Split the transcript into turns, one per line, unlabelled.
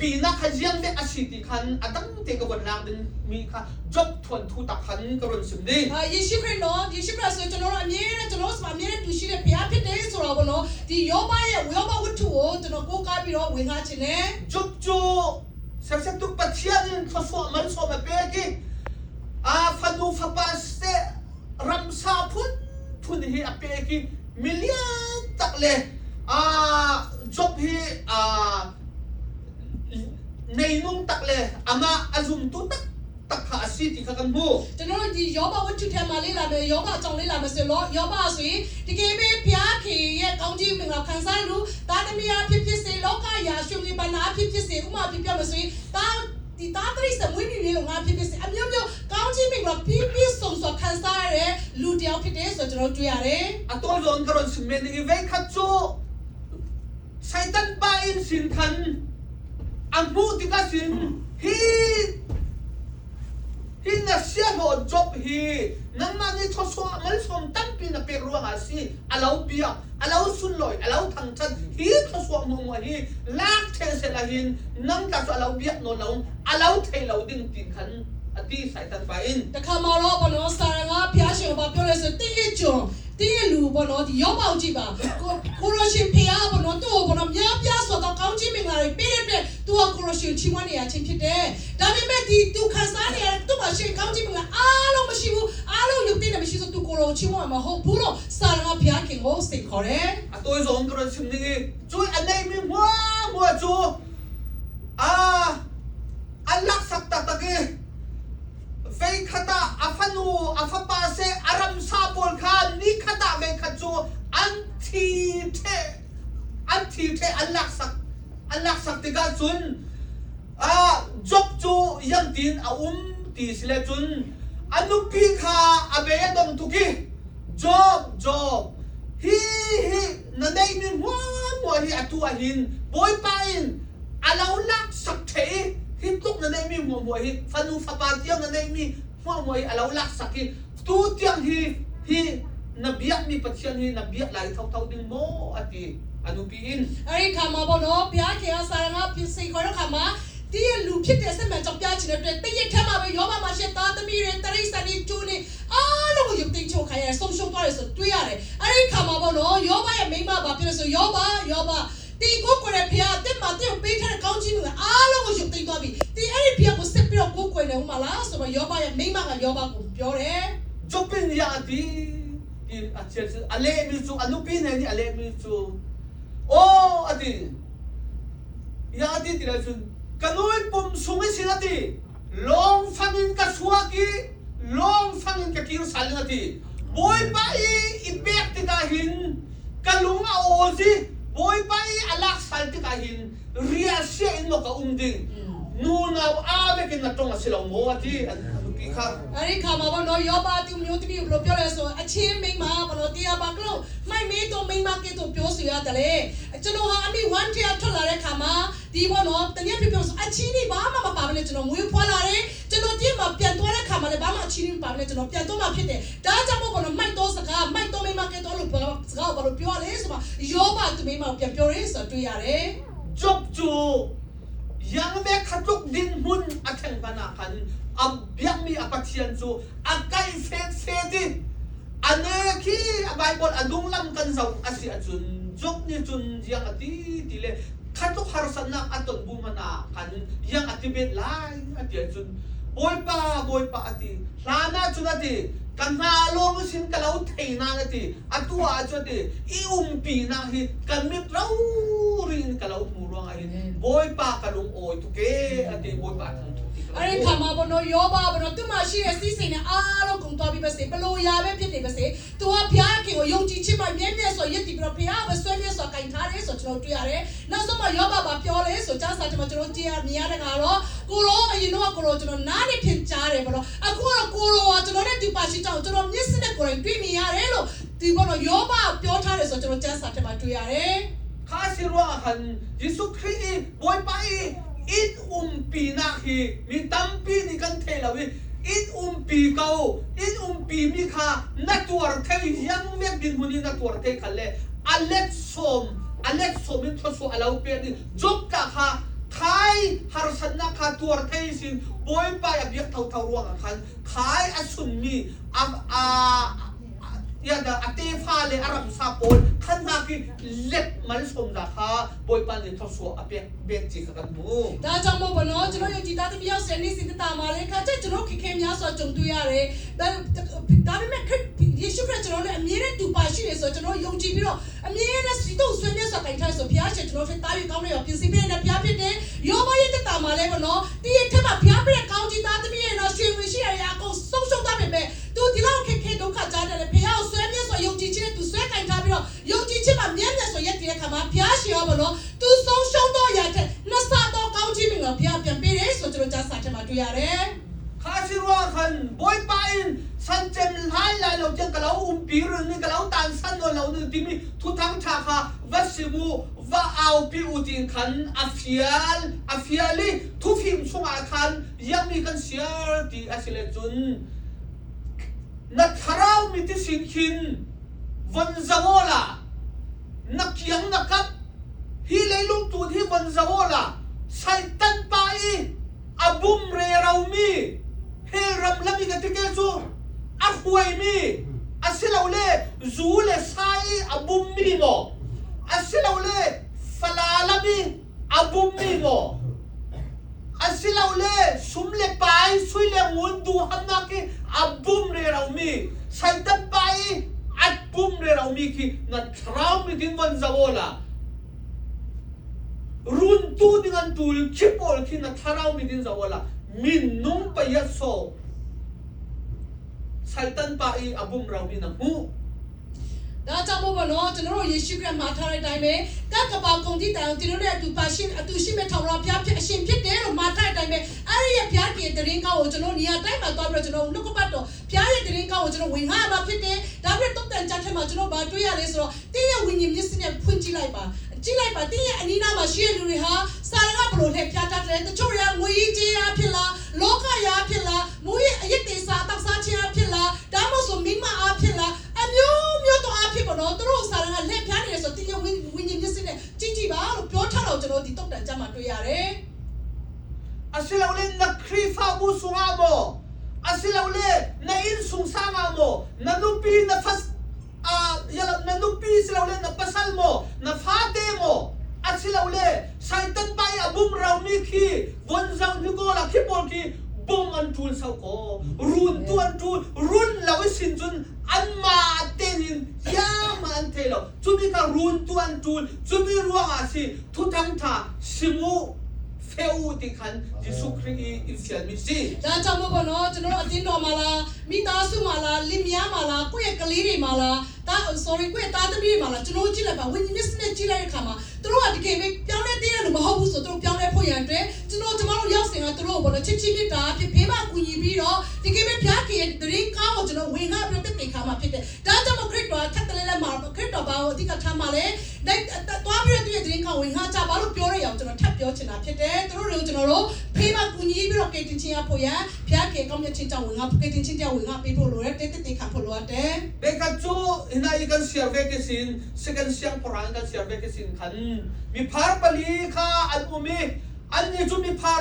umpinak kha ziang dek a si ti khan a dang te ka von lak ding mi kha Job thuan thu tak khan ka run sim ding.
အာယေရှုခရစ်နော်ယေရှုခရစ်ဆိုကျွန်တော်တို့အမြဲတမ်းကျွန်တော်တို့အမြဲတမ်းတူရှိတဲ့ဘုရားဖြစ်တယ်ဆိုတော့ဘောနော်ဒီယောဘရဲ့ယောဘဝတ္ထုကိုကျွန်တော်ကိုးကားပြီးတော့ဝင်ကားခြင်းနဲ့
Job cu sersiam tuk Pathian in thluachuah man sawm a pek i a fanu fapa seh ramsa phun phun hi a pek i milian tak le a Job hi a neinung tak le amah a zumtu tak tak kha a si ti kha kan hmuh.
ကျွန်တော်တို့ဒီယောဘဝတ္ထုထဲမှာလေးလာမယ်ယောဘအကြောင်းလေးလာမယ်ဆိုတော့ယောဘဆိုရင်တကယ်ပဲဘုရားခင်ရဲ့ကောင်းကြီးမင်္ဂလာခံစားလို့တာသမီးအဖြစ်ဖြစ်စေလောကရာရှင်ဝေဘာနာအဖြစ်ဖြစ်စေဥမာဖြစ်ပြောမယ်ဆိုရင်တာဒီတာတိစမွေးမြူရေးလုံငါဖြစ်ဖြစ်စေအမျိုးမျိုးကောင်းကြီးမင်္ဂလာပြည့်ပြည့်စုံစုံခံစားရတဲ့လူတယောက်ဖြစ်တယ်ဆိုတော့ကျွန်တော်တွေ့ရတယ်
A to zawn ka ron sim men ding i vei khat cu Satan pa in sin khan a hmuh tikah sin hi hi na siahlawh job hi nangmah nih thawchuah malsawm tampi na pek ruangah a si a lo biak a lo sunlawi a lo thangṭhat hi thawchuah hmuhmuah hi lak ṭhel sel ahhin nang ta cu a lo biak nawn lo a lo thei lo ding ti khan a ti Satan pa in.
တခါမှာတော့ဘောနော်စာရငါဖျားရှင်ကိုပြောလဲဆိုတင်းရဲ့ဂျွန်တင်းရဲ့လူဘောနော်ဒီယောဘောက်ကြည့်ပါကိုကိုရရှင်ဖျားဘောနော်သူ့ကိုဘောနော်များပြားဆိုတော့ကောင်းချီးမင်္ဂလာတွေပေးတဲ့အတွက်သူကကိုရရှင်ချီးမွမ်းနေရခြင်းဖြစ်တယ်ဒါပေမဲ့ဒီသူခံစားနေရတဲ့သူ့မှာရှင်ကောင်းချီးမင်္ဂလာအားလုံးမရှိဘူးအားလုံးယုတ်တဲ့မရှိဆိုသူကိုရောချီးမွမ်းမှာမဟုတ်ဘူးလို့စာရငါဖျားခင်ကိုစိတ်ခေါ်တယ်
A tôi zawn ka ron sim ding i cui a nei mi hua hua cu a an laksak taktak i vei khat ah a fanu a fapa seh a ramsa pawl kha ni khat ah vei khat cu an thi ṭheh an thi ṭheh an laksak an laksak tikah cun a Job cu yang tiin a um ti si le cun a nupi kha a bei a dong tuk i Job Job hi hi na neihmi hmuahhmuah hi atu ah hin Bawipa in a lo laksak ṭheh i hi tluk na neihmi hmuahhmuah hi fanu fapa tiang na neihmi hmuahhmuah hi a lo laksak i tu tiang hi hi na biakmi Pathian hi na biak lai thotho ding maw a ti a nupi in.
အဲ့ဒီခါမှာပေါ့နော်ဘုရားခင်ကစာရငါဖြစ်စိတ်ခေါ်တဲ့ခါမှာတီးရလူဖြစ်တဲ့ဆက်မှန်ကြောင့်ပြချင်တဲ့အတွက်တရက်ထဲမှာပဲယောဘမှာရှိသားသမီးတွေတရိษံတွေကျိုးနေအားလုံးကိုယုတ်သိမ်းချုပ်ခိုင်းရတယ်ဆုံးရှုံးသွားတယ်ဆိုတွေးရတယ်အဲ့ဒီခါမှာပေါ့နော်ယောဘရဲ့မိန်းမဘာဖြစ်လဲဆိုယောဘယောဘတီကိုကိုရဖျားတက်မှာတဲ့ပေးထားတဲ့ကောင်းကြီးမျိုးအားလုံးကိုယုတ်သိမ်းသွားပြီတီအဲ့ဒီဖျားကိုစစ်ပြီးတော့ကိုကိုွယ်နေဦးမလားဆိုတော့ယောဘရဲ့မိန်းမကယောဘကိုပြောတယ်
Job in ya ti ti a chial a lehmi cu a nupi ne nih a lehmi cu aw a ti ya ti ti le cun ka nui pum sung i sin a ti lawng fang in ka chuak i lawng fang in ka kir sal a ti Bawipa i i pek tikah hin ka lung a aw si Bawipa i a lak sal tikah hin ria sia in maw ka um ding nu nau a vekin na tong a si lo maw a ti a nupi kha
အဲ့ဒီခါမှာပေါ့နော်ယောဘသူမျိုးတမီးကိုဘယ်လိုပြောလဲဆိုအချင်းမိန်းမဘလို့တရားပါကလို့မိုက်မေးတော့မိန်းမကဲတော့ပြောဆိုရတယ်လေကျွန်တော်ဟာအမိ1တရားထွက်လာတဲ့ခါမှာဒီပေါ့နော်တနည်းပြပြောဆိုအချင်းนี่ဘာမှမပါဘဲနဲ့ကျွန်တော်မွေးဖွားလာတယ်ကျွန်တော်ဒီမှာပြန်သွားတဲ့ခါမှာလည်းဘာမှအချင်းนี่မပါဘဲနဲ့ကျွန်တော်ပြန်တော့မှဖြစ်တယ်ဒါကြောင့်မို့ပေါ့နော်မိုက်တော့စကားမိုက်တော့မိန်းမကဲတော့လို့စကားကိုဘာလို့ပြောရလဲဆိုတော့ယောဘသူမိန်းမကိုပြန်ပြောရဲဆိုတော့တွေ့ရတယ်
Job cu yang ve khatluk din hmun a theng hmanh ah khan a biakmi a Pathian cu a kai fet fet i a ne khi a Bible a dunglam kan zoh a si ahcun Job nih cun yang a ti ti le khatluk harsatnak a ton bu hmanh ah khan yang a ti bet lai a ti ahcun Bawipa Bawipa a ti hlan ah cun a ti ka hna lawng sin ka lo thei na a ti atu ah cun a ti i umpi nak hi kan mit rori in ka lo hmu ruangah hin Bawipa ka lung awi tuk e a ti Bawipa thangṭhat ti ka
အဲ့ဒီခါမှာဘနော်ယောဘဘနော်သူမရှိတဲ့စီးစိမ်နဲ့အားလုံးကုန်သွားပြီးပါစေဘလို့ရာပဲဖြစ်နေပါစေသူကဘုရားခင်ကိုယုံကြည်ခြင်းမှာမြဲမြဲဆိုရစ်တည်ပြီးတော့ဘုရားပဲဆွဲမြဲဆိုကင်ထားတယ်ဆိုကျွန်တော်တွေ့ရတယ်နောက်ဆုံးမှာယောဘပါပြောလဲဆိုကြားစာကျွန်တော်ကျွန်တော်ကြည့်ရမြင်ရတဲ့ကတော့ကိုရောအရင်တော့ကိုရောကျွန်တော်နားနေဖြစ်ကြားတယ်ဘလို့အခုတော့ကိုရောကကျွန်တော်နဲ့တူပါရှိကြောင်းကျွန်တော်မျက်စိနဲ့ကိုယ်တိုင်တွေ့မြင်ရတယ်လို့ဒီဘနော်ယောဘပြောထားတယ်ဆိုကျွန်တော်ကြားစာထဲမှာတွေ့ရတယ်
Kha si ruangah khan Jesuh Khrih i Bawipa i inn umpinak hi mi tampi nih kan thei lo i inn umpi ko inn umpi mi kha na tuar thei yang vek dinhmun in na tuar thei khal le a let sawm a let sawm in thluachuah a lo pek i Job ka kha thai kha tuar thei sin Bawipa a biak thotho ruangah khan khai a sunmi a a ya da a tefa le a ramsa pawl khan hna khi let mal som za kha Bawipa nih thawsuah a pek pek ci kha kan hmu.
ဒါကြောင့်မို့ဘနော်ကျွန်တော်ယုံကြည်သားသမီးရောက်ဆယ်နှစ်စင်တတာမှာလေခါကျကျွန်တော်ခက်ခဲများစွာကြုံတွေ့ရတယ်ဒါဒါပေမဲ့ခရစ်ယေရှုခရစ်ကျွန်တော်နဲ့အမြဲတမ်းတူပါရှိတယ်ဆိုတော့ကျွန်တော်ယုံကြည်ပြီးတော့အမြဲတမ်းစီတော့ဆွေးမြဲစွာတိုင်ထားဆိုဘုရားရှင်ကျွန်တော်ဖြစ်သားယူကောင်းတဲ့ရောပြင်ဆင်ပေးတဲ့ဘုရားဖြစ်တယ်ယောဘရဲ့တတာမှာလဲဘနော်တည့်ရဲ့ထက်မှာဘုရားပြတဲ့ကောင်းကြီးသားသမီးရဲ့နော်ရွှေငွေရှိရတဲ့အကုန်ဆုံးရှုံးသွားပေမဲ့သူဒီလောက်ခက်ခဲဒုက္ခကြားတယ်လေဘုရားကိုဆွေးမြဲစွာယုံကြည်ခြင်းနဲ့သူဆွဲကင်ထားပြီးတော့ယုံကြည်ခြင်းမှာမြဲမြဲစွာရက်တည်တဲ့ခါမှာဘုရားရှင်ရောဘနော်သူဆုံးရှုံးတော့ရတဲ့နှစ်ဆတော့ကောင်းကြီးမင်္ဂလာဘုရားပြန်ပေးတယ်ဆိုကျွန်တော်ကြားစာထဲမှာတွေ့ရတယ်
Kha si ruang khan Bawipa in san cem lai lai lo tiang ka lo um pi run ni ka lo tan san no lo nu timi thuthang tha kha va simu va au pi u tin khan a fial a fiali thufim chungah khan yang mi kan siar ti a si le cun na thlarau mi ti sin khin von zawola na kiang na kap hi leilung tu hi von zawola saitan pa i a bum re romi hell ram lami ka tike cu a huaimi asilole zu le sa i a bummi maw asilole fala lami a bummi maw asilole sum le pai sui le ngun du hamnak i a bum re romi saitan pa i a bum re romi khi na thlarau mi din von zawola runtu ding an tul khi pawl khi na thlarau mi din zawola minung payat so Satan pa i a bum romi na hmuh.
ဒါကြောင့်မို့ဘနော်ကျွန်တော်တို့ယေရှုခရစ်မှာထားတဲ့အတိုင်းပဲကကပါကုန်တိတိုင်ကျွန်တော်တို့အတူပါရှင်အတူရှိမဲ့ထောင်ရဘုရားဖြစ်အရှင်ဖြစ်တယ်လို့မှာထားတဲ့အတိုင်းပဲအဲ့ဒီရဲ့ဘုရားခင်တရင်ကောင်းကိုကျွန်တော်နေရာတိုင်းမှာသွားပြီးတော့ကျွန်တော်နှုတ်ကပတ်တော်ဘုရားရဲ့တရင်ကောင်းကိုကျွန်တော်ဝင်ငါမှာဖြစ်တယ်ဒါပြီးတော့တုတ်တန်ကြထဲမှာကျွန်တော်ဗာတွေ့ရလဲဆိုတော့တင်းရဲ့ဝိညာဉ်မျက်စိနဲ့ဖွင့်ကြည့်လိုက်ပါကြည့်လိုက်ပါတင်းရဲ့အနီးနားမှာရှိတဲ့လူတွေဟာစာရကဘလို့လှည့်ဖျားတတ်တယ်တချို့တွေကငွေကြီးကြေးအားဖြစ်လားလောကရာဖြစ်လားမူရဲ့အယက်တေစာတောက်စားခြင်းအားဖြစ်လားဒါမှမဟုတ်ဆိုမိမအားဖြစ်လားအမျိုးမျိုးတော့အားဖြစ်ပေါ့နော်သူတို့စာရကလှည့်ဖျားနေတယ်ဆိုတင်းရဲ့ဝိညာဉ်မျက်စိနဲ့ကြည့်ကြည့်ပါလို့ပြောထားတော့ကျွန်တော်ဒီတုတ်တန်ကြမှာတွေ့ရတယ်
Asilole na Khrihfabu sungah maw asilole na inn sung sangah maw na nupi na fas yala na nupi silole na pasal maw na fate maw asilole Satan pa i a bum romi khi von zau ni ko la khi pawl khi bom an tul sau ko run tu an tul run lo i sin cun an ma tenin yama an thei lo cumi ka run tu an tul cumi ruangah si thuthang tha simu feu ti khan Jesuh Khrih i in fialmi si.
ဒါကြောင့်မို့ပေါ့နော်ကျွန်တော်တို့အတင်းတော်မှာလားမိသားစုမှာလားလင်မယားမှာလားကိုယ့်ရဲ့ကလေးတွေမှာလားဒါ sorry ကိုယ့်ရဲ့သားသမီးတွေမှာလားကျွန်တော်တို့ကြည့်လိုက်ပါဝိညာဉ်မျက်စိနဲ့ကြည့်လိုက်တဲ့အခါမှာသူတို့ကတကယ်ပဲပြောင်းလဲသေးတယ်လို့မဟုတ်ဘူးဆိုသူတို့ပြောင်းလဲဖို့ရန်အတွက်ကျွန်တော်ကျမတို့ရောက်စင်ကသူတို့ကိုပေါ့နော်ချစ်ချစ်မြတ်တာဖြစ်ဖေးမကူညီပြီးတော့တကယ်ပဲဘုရားခင်ရဲ့တရင်ကောင်းကိုကျွန်တော်ဝင်ငါပြီးတော့တက်တေခါမှာဖြစ်တယ်ဒါကြောင့်မို့ခရစ်တော်ထက်တလဲလဲမှာခရစ်တော်ဘာကိုအဓိကထားမှာလဲတွားပြီးတော့သူရဲ့တရင်ကောင်းဝင်ငါကြပါလို့ပြောရအောင်ကျွန်တော်ထပ်ပြောချင်တာဖြစ်တယ်သူတို့တွေကိုကျွန်တော်တို့ဖေးမကူညီပြီးတော့ကယ်တင်ခြင်းရဖို့ရန်ဘုရားခင်ကောင်းမြတ်ခြင်းကြောင့်ဝင်ငါကယ်တင်ခြင်းကြောင့်ဝင်ငါပေးဖို့လိုတယ်တက်တက်တေခါဖို့လိုတယ်
Beka cu hina i kan siar ve ke sin second siang porang kan siar ve ke sin khan mi phar pali kha an um i an ni cu mi phar.